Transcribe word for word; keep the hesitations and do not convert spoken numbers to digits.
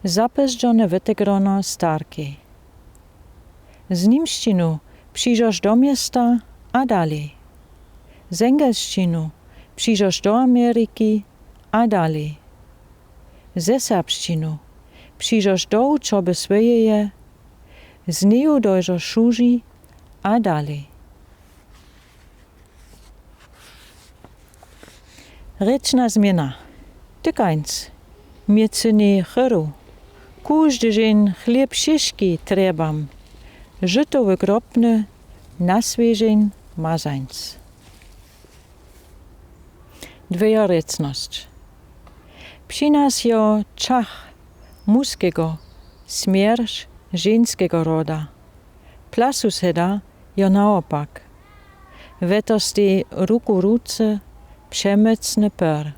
Zapesdżone wëtegrono starki. Z nimščinu přińdzosz do miesta a dali. Z angelščinu přińdzosz do Ameriki a dali. Ze serbščinu přińdzosz do uczoby swojej, z neju dojrzosz szuli a dali. Rěčna zmiana. Tykańc. Mie cyni chëru. Kóżdy żeň chlieb šiški trjebam. Żytowy gropny, na swieżeń mazańc. Dwejorěcnosć. Psi nas jo czach mužskego, smierć ženskego roda. Pla suseda jo naopak. Weto stej ruku w ruce, przemocny pôr.